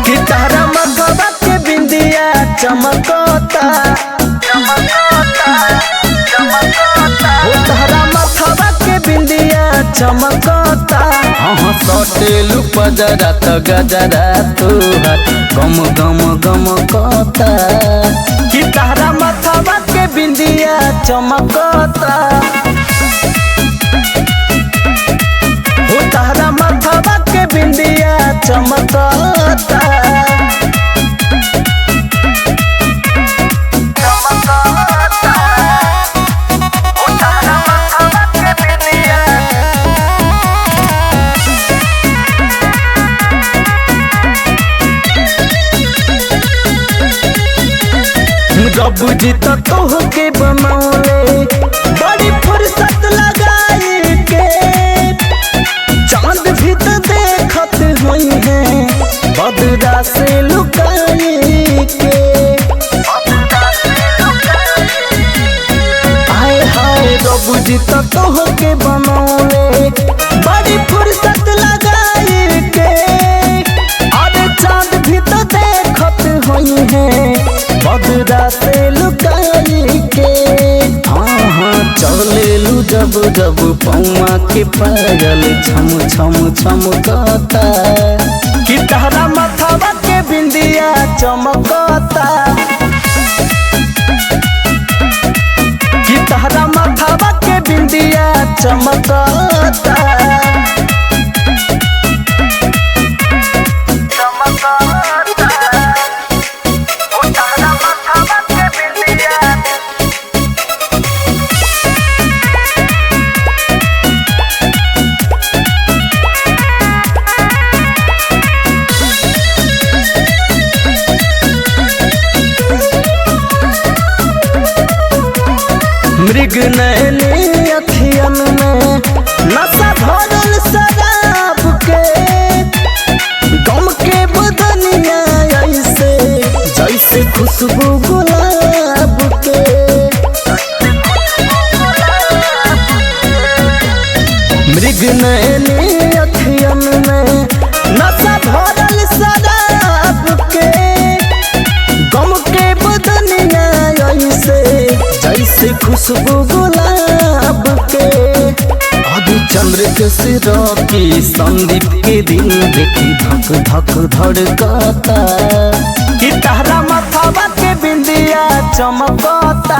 कि तारा मगवा के बिंदिया चमकता, हो तारा मथवा के बिंदिया चमकता। हाँ सटेलू पजरा त गजरा तोहर गम गम गम कता। कि तारा मथवा के बिंदिया चमकता, हो तारा मथवा के बिंदिया चमकता। रब जी तो तोहके बनौले बड़ी फुर्सत लगाई के, चांद भी तो देखत हुई है बदरा से लुकाई के। आए हाय रब जी तो तोहके बनौले बड़ी फुर्सत लगाई के, अरे चांद भी तो देखत हुई है बदरा से लुकाई के। हाँ हाँ चलेलू जब जब पौआ के पायल छम छम छमकता। कि तारा मथवा के बिंदिया चमकता, कि तारा मथवा के बिंदिया चमकता। मृग नैनी अखियन में नशा भरल शराब के, गम के बदनिया ऐसे जैसे खुशबू गुलाब के। मृग नैनी अखियन में नशा भरल शराब के, गम के बदनिया ऐसे जैसे खुशबू गुलाब के। अभी चंद्र के सिर की संदीप के दिल देखी धक धक धड़कता। कि तारा मथवा के बिंदिया चमकता।